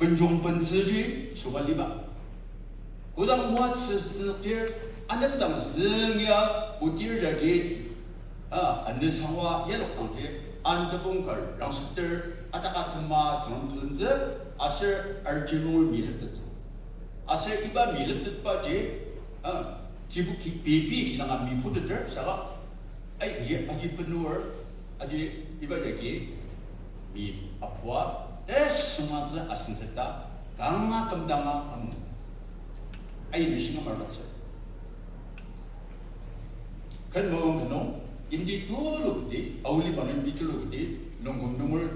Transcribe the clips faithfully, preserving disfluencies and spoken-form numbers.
Benjong bentsüji sobaliba. Kodang moatsü tenokdir, anemdang züng ya otir jagi, a, anesangwa yalok dangji, an tebong kar rangsekter, ataka tema züng tulentsü, aser arjinung mileptettsü. Aser iba mileptetbaji, a, kibu ki-, pipi kidanga miputeter, saka, ai, ye, aji penur, aji iba jagi, mi apua, tesüngmangtsü asüngteta, kanga kümdanga amu. Ai, mishing amarloktsü. Ken mawang tenung, indi tulu kudi, auli banun bitulu kudi, longküm nunger,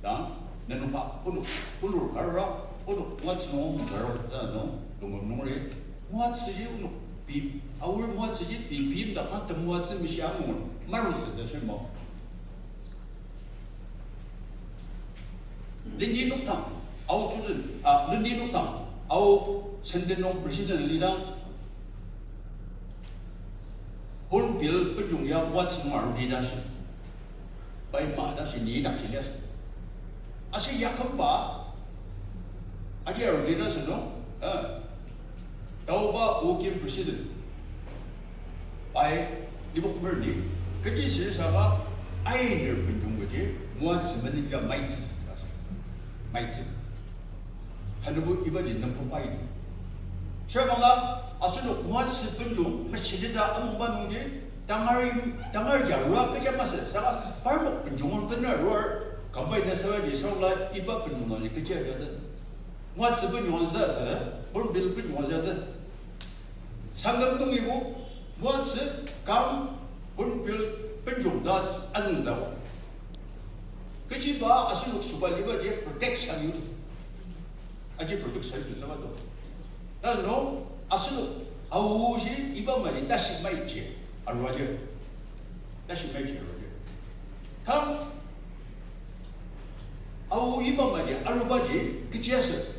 dang, nenungba, onok, tulur karura, onok, moatsü nung karura, ta nung, longküm nungeri, moatsüji onok, bi, aor moatsüji, bi, bim da, kang tem moatsü mishi angur, marutsü ta shimo. Lendi Nokdang, Ao Chuden, a, Lendi Nokdang, Ao Senden nung president lidang, Hornbill benjong ya moatsü nung arudi ta shi. Pai ma ta shi ni dak chilias. Aser yakümba, aji arudi ta shi nung, a, taoba Okim president. Pai, libok merni, kechi sür saka, ainer benjong kaji, moatsü menenja maitsü, maitsü. Hanibo ibaji nungbo pai. Shirbangla, asenok moatsü benjong, meshilita amungba nungji, tangar, tangar ja rua kecha masü, saka parnok benjong bener ruar, kambai na saraji sarangla iba benjong nungji kecha jatsü. Moatsü benjong jatsü, Hornbill benjong jatsü. Sangam nungibo, moatsü, kang, Hornbill benjong ta azüngzüo. Kechiba asenok sobalibaji protect sayutsü. Aji protect sayutsü saba to. Tanü asenok aoji iba maji tashi maiji arua lir. Tashi maiji arua lir. Tang ao iba maji arubaji kechi asü.